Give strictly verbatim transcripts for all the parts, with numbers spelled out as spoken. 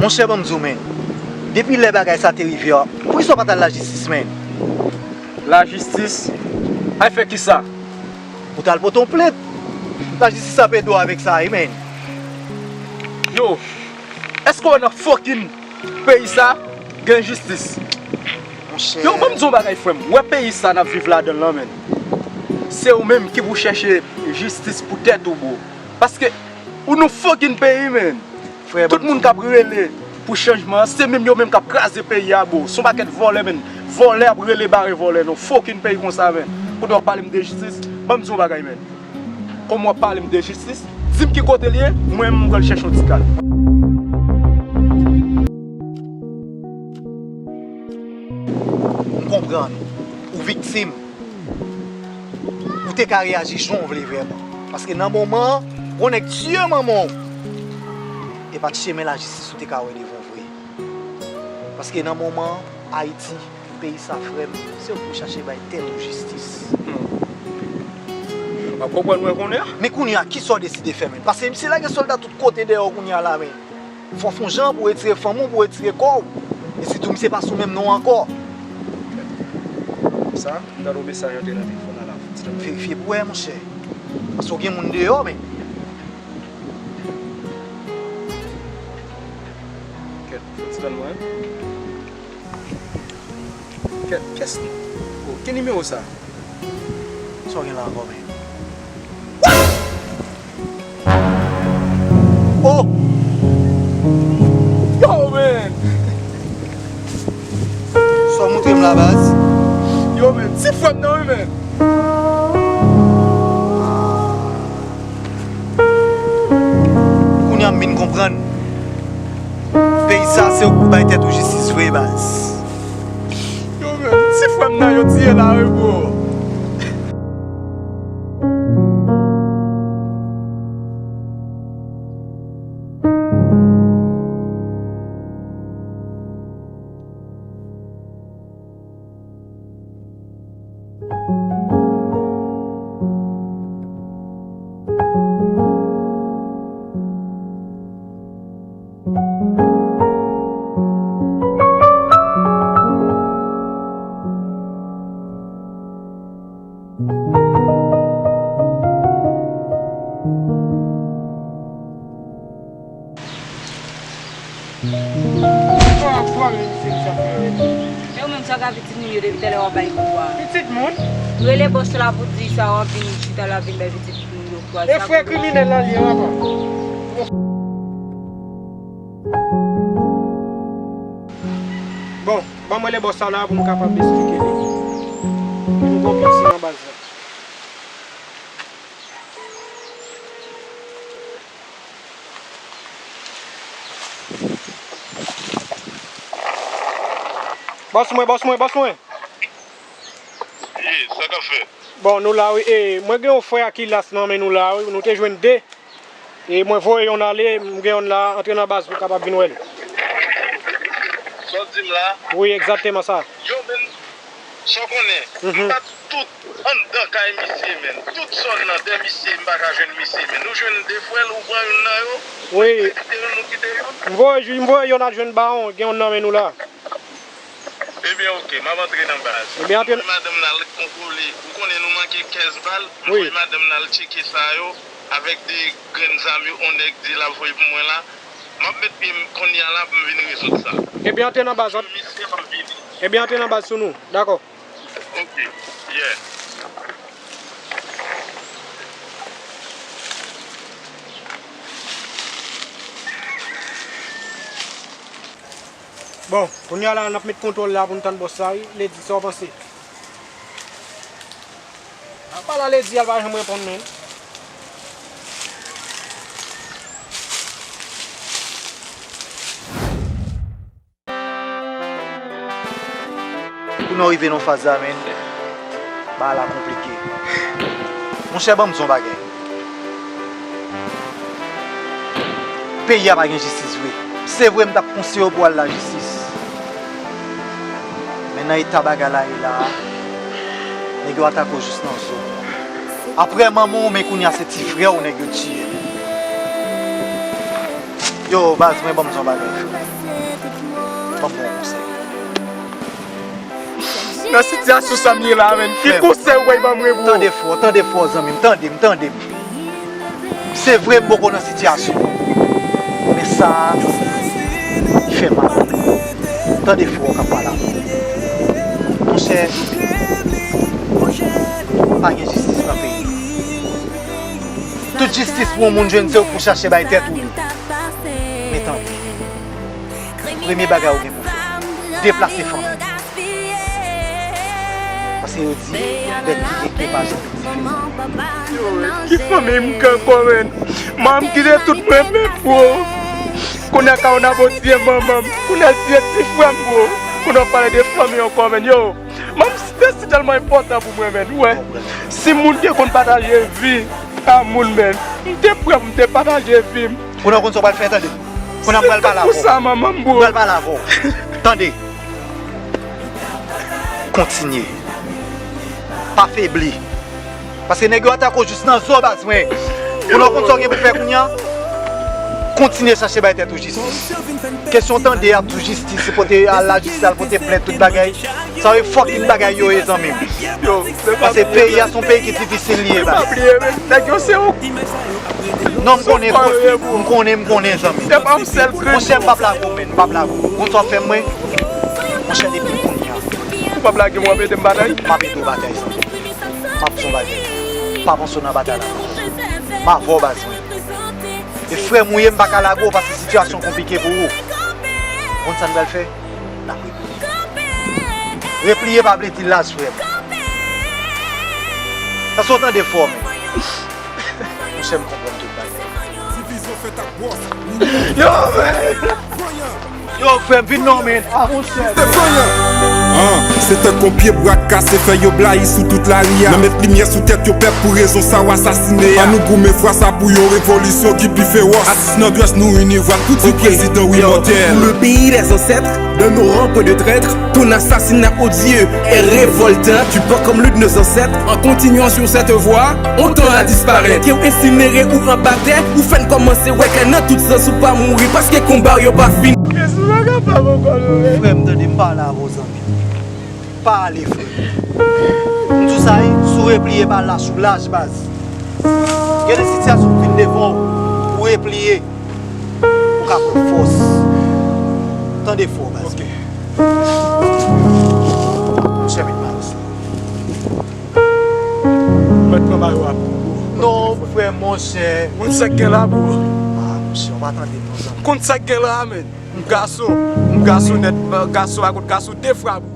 Monchè, ban m di w, men. Depi lè bagay sa te rive a, poukisa w pa t al lajistis, men? Lajistis? Ay fè kisa? Ou t al pote yon plent. Lajistis ap ede w avèk sa, wi, men. Yo, èske w wè nan fucking peyi sa gen jistis? Monchè. Yo, ban m di w yon bagay, frè m. Ou wè peyi sa n ap viv ladan l lan, men. Se ou menm ki pou chèche jistis pou tèt ou, bro. Paske ou nan fucking peyi, men. Frè, tout moun k ap rele pou chanjman an, se menm yo menm k ap kraze peyi a, bro. Se yon pakèt vòlè, men. Vòlè ap rele bare vòlè nan fucking peyi konsa, men. Kote w ap pale m de jistis, ban m di w yon bagay, men. Kòm w ap pale m de jistis, di m ki kote l ye, mwen menm m pral chèche yon ti kal. M konprann. Ou viktim. Ou te ka reyaji jan w vle vrèman. Paske nan moman an, yon nèg tiye manman w. E pa t chemen lajistis ou te ka wè devan w vre. Paske nan moman an, Ayiti, peyi sa, frè m, se ou pou chache bay tèt ou jistis. Hmm. W ap konprann mwen kounye a? Men kounye a, kisa w deside fè, men? Paske misye lage sòlda tout kote dèyè w kounye a la, men. Fò w fè yon jan pou w retire fanmi w, pou w retire kò w. E sitou, misye pa sou menm non ankò. Sa, m tande yon mesaj antre nan telefòn nan la, fò ti tann. Verifye pou w wè, monchè. Paske w gen moun deyò, men. Kèt, fò ti tann mwen. Kèt, kès, oh, ki nimewo sa? Sa w gen la ankò, men? Oh! Yo, men! Sa w montre m la, baz? Yo, men, ti frè m nan, wi, men! Kounye a m vin konprann. Peyi sa, se ou k pou bay tèt ou jistis vre, baz. Yo, men, ti frè m nan yo tiye la, wi, bro. Yo menm sa ka pitit moun yo depi talè w ap bay kou a. Pitit moun? Rele bòs la pou di sa w ap vin chita la vin bay pitit moun yo kou a. E frè kriminèl la l ye, papa. Bon, ban mwen rele bòs sa la pou m kapab esplike li. Li gon pil si nan baz la. Bòs mwen, bòs mwen, bòs mwen. Wi, sa k ap fèt? Bon, nou la, wi. E, mwen gen yon frè Akilas nan men nou la, wi. Nou te jwenn de. E mwen voye yonn ale, m gen yonn la, antre nan baz pou w kapab vin wè l. Sa w di m la? Wi, egzakteman sa. Yo, men, sa w konnen, m pa tout anndan kay misye, men. Tout zòn nan, dèyè misye, m pa ka jwenn misye, men. Nou jwenn de frè l, ou pran youn nan yo, wi, nou kite youn, nou kite youn. M voye, m voye yonn al jwenn Bawon, gen yonn nan men nou la. Ebyen, oke, m ap antre nan baz. Ebyen, antre. Mwen voye madanm nan al kontwole. Ou konnen nou manke kenz bal. Wi. Mwen voye madanm nan al tcheke sa yo avèk de grenn zam yo, on nèg di l ap voye pou mwen la. M ap met pye m kounye a la pou m vin rezoud sa. Ebyen, antre nan baz, ant- Misye, m ap vini. Ebyen, antre nan baz sou nou. Dakò. Oke. Yeah. Bon, kounye a la, n ap met kontwòl la pou n tann bòs la, wi. Ledi, sa w panse? Apa la Ledi, al pa janm reponn, men. Pou nou rive nan faz la, men, bagay la konplike. Monchè, ban m di yon bagay. Peyi a pa gen jistis vre. Se vre, m t ap konseye w pou w al lajistis. Men nan eta bagay la ye la a, nèg yo atake w jis nan zo. Apre manman w, men kounye a se ti frè w nèg yo tiye. Yo, baz mwen, ban m yon bagay, frè. Ban m yon konsèy. Nan sitiyasyon sa m ye la, menn, ki konsèy ou pral ban mwen, bro? Tande fò, tande fò, zanmi m, tande m, tande m. Se vre, m poko nan sitiyasyon an. Men sa fè mal. Tande fò, w k ap pale avè m. Monchè, pa gen jistis nan peyi. Tout jistis pou yon moun jwenn, se ou k pou chache bay tèt ou li. Men tande. Premye bagay ou gen pou fè, deplase fanmi. Paske yo di, bèt ki gen ke pa janm dife. Yo, ki fanmi m gen ankò, menn? Manman m kite tout mwen, menn, bro. Kounye a ka w nan bò tiye manman m. Kounye a l tiye ti frè m, bro. Kounye a w pale de fanmi ankò, menn. Yo, manman m te si tèlman enpòtan pou mwen, menn. Ou wè, si moun te konn pataje vi a moun, menn, m te prè pou m te pataje vi m. Kounye a w konn sa w pral fè, tande. Kounye a m pral pale avè w. Pou sa, manman m, bro. M pral pale avè w. Tande. Kontinye. Pa febli. Paske nèg yo atake w jis nan zo, baz mwen. Kounye a w konn sa w gen pou fè kounye a. Kontinye chache bay tèt ou jistis. Kesyon tande ap di w jistis, pote al lajistis, al pote plent, tout bagay. Sa yo e fucking bagay yo ye, zanmi m. Yo, paske peyi a se yon peyi ki difisil li ye, baz. Pa bliye, men, nèg yo se yon... Non, m konnen, m konnen, m konnen, zanmi. Se pa yon sèl krim. Monchè, m p ap lage w, menn, m p ap lage w. Konn sa w ap fè mwen? Monchè, depi kounye a. Ou p ap lage m, w ap ede m batay? M ap ede w batay, zanmi. M ap fè yon bagay. M p ap panse w nan batay la. M avè w, baz mwen. E frè m ou ye, m pa ka lage w paske sitiyasyon konplike pou ou. Konn sa n pral fè? N ap repliye. Repliye pa vle di laj, frè m. Èske w tande fò, menn? Monchè, m konprann tout bagay. Yo, menn! Yo, frè m, vin non, menn. Ah, monchè. An, se tankou pye bwa k kase, fèy yo blayi sou tout lari a. Nan met limyè sou tèt yon pèp pou rezon sa w asasine a. An nou goumen fwa sa pou yon revolisyon ki pi fewòs. Atis nan dwès nou ini vwa tout ti prezidan wi mòtèl. Pour le pays des ancêtres, dans nos rangs point de traîtres, ton assassinat odieux est révoltant. Tu pends comme l'un de nos ancêtres, en continuant sur cette voie, on t'en a disparaître. Ke w ensinere ou anba tè, ou fè n kòmanse wè klè nan tout sans ou pa mouri, paske konba w yo pa fini. Frè m, tande m pale avè w, zanmi. Pa ale, frè. M di w sa wi, si w repliye pa lach, ou laj, baz. Gen de sitiyasyon k vin devan w, ou repliye, ou ka pran fòs. Tande fò, baz. Ok. Monchè, met mayo sou ou. Mèt pran mayo a pou ou. Non, frè, monchè. Konn sa k gen la, bro. Ah, monchè, w pa tande non, zanmi. Konn sa k gen la, menn. M gason, m gason nèt, gason pa konn gason de fwa, bro.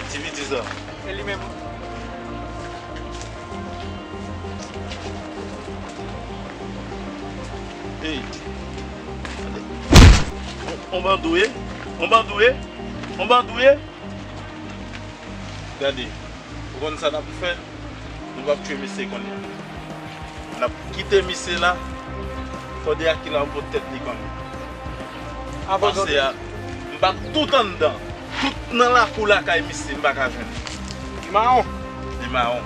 Ti piti sa. E li menm. Ey. On bandou ye. On bandou ye. On bandou ye. Gade. Ou konn sa n ap fè? Nou p ap tchwe misye kounye a. N ap kite misye la. Fò de Akila pot tèt li kanmenm. Pase a, m bat tout anndan. Tout nan lakou lakay misye, m pa ka jwenn li. Li mawon. Li mawon.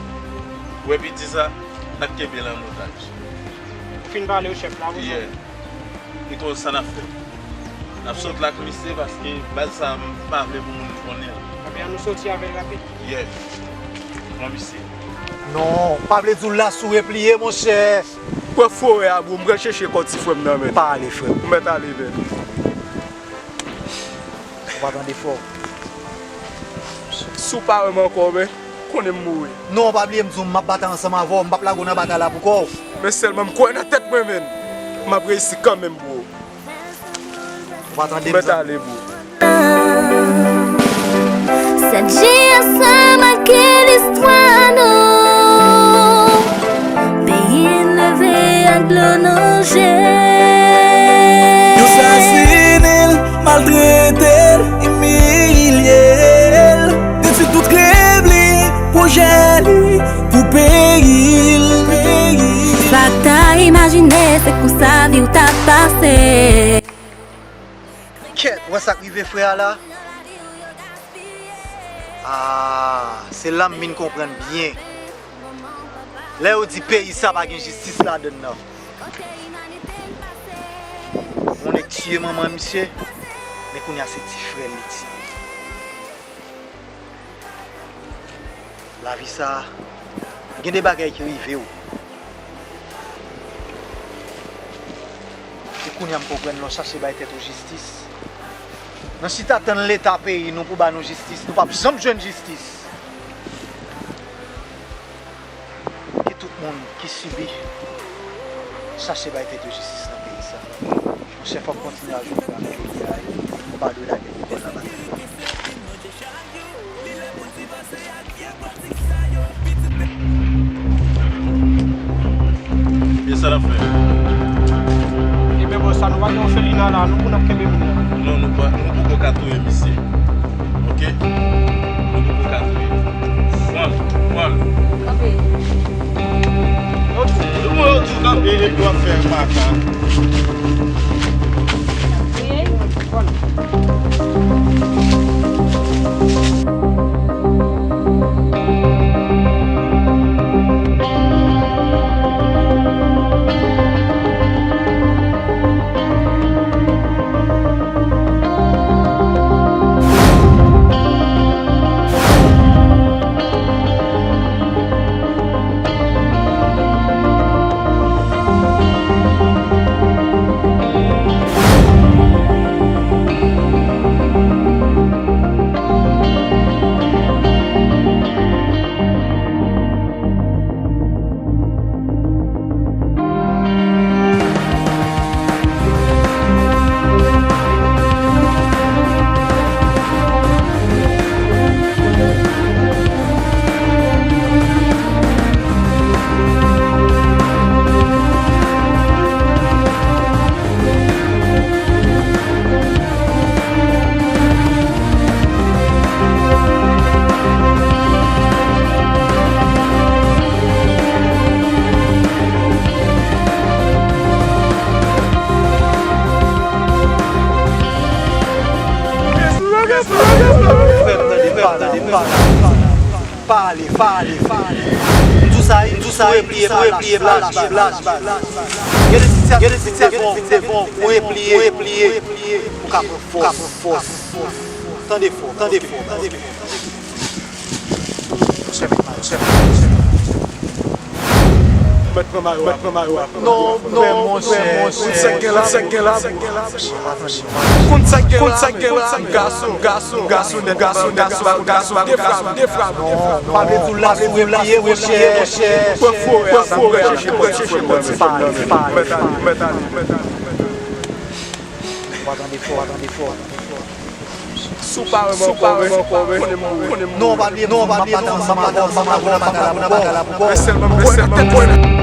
Ou wè piti sa, n ap kenbe l an otaj. Ou fin pale w chèf la, ou... Yeah. E konn sa n ap fè. N ap sot la ak misye paske baz sa a, m pa vle pou moun konnen. Ebyen, ann nou soti avè l rapid. Yeah. Pran misye. Non, pa vle di w la si w repliye, monchè. Pran forè a, bro, m pral chèche kò ti frè m nan, men. Pa ale, frè m. Ou mèt ale, men. Ou pa tande fò. Si w pa wè m ankò, men, konnen m mouri. Non, pa bliye m di w, m ap batay ansanm avè w, m p ap lage w nan batay la pou kò w. Men sèlman m kwè nan tèt mwen, men. M ap reyisi kanmenm, bro. Ou pa tande m, zanmi? Mèt ale, bro. Sèt jiyè sa make listwa nou. Peyi n leve ak dlo nan je. Yo sasinen l, maltrete l, imilye l. Detwi tout rèv li, pwojè li pou peyi l. Sa w ta imajine, se konsa vi w t ap pase. Kèt, ou wè sa k rive frè a la? Ah, se la m vin konprann byen. Lè yo di peyi sa pa gen jistis ladann nan. Yon nèg tiye manman misye, men kounye a se ti frè l li tiye. Lavi sa, gen de bagay ki rive w. E kounye a m konprann lè w chache bay tèt ou jistis. Nan chita tann leta peyi nou pou ba nou jistis, nou p ap janm jwenn jistis. Ke tout moun ki sibi chache bay tèt yo jistis nan peyi sa. Monchè, fòk kontinye al jwenn pou peyi a, nou pa dwe lage pou kò nan batay. E sa n ap fè? Ebyen bòs, sa nou pa gen yon felina la non pou n ap kenbe moun nan? Non, nou pa, nou poko ka touye misye. Oke? Nou poko ka touye. Pran l, pran l. Kanpe. Yo tou, yo tou kanpe epi w ap fè kaka. Pale, pale, pale. M di w sa, m di w sa, repliye pa lach, lach, lach. Gen de ti tèt, gen de ti tèt, bon, bon, ou repliye, ou repliye, ou ka pran fòs. Tande fò, tande fò, tande fò. Monchè, monchè. Mèt pran mayo a, pran mayo a. Non, non, monchè, monchè. Kout sèk gen la, kout sèk gen la. Kout sèk gen la, kout sèk gen la. Gason, gason, gason, gason, gason, gason, gason, de frap, de frap. Pa vle tou lach, ou repliye, monchè. Pran forè a, pran forè a, pran forè a. Mèt ale, mèt ale, mèt ale. Ou pa tande fò, ou pa tande fò. Si w pa renmen ankò, konnen m boure. Non, pa bliye, non, pa bliye, non, m ap mache ansanm avè w, m ap mache ansanm avè w. Men sèlman m kwè nan tèt mwen.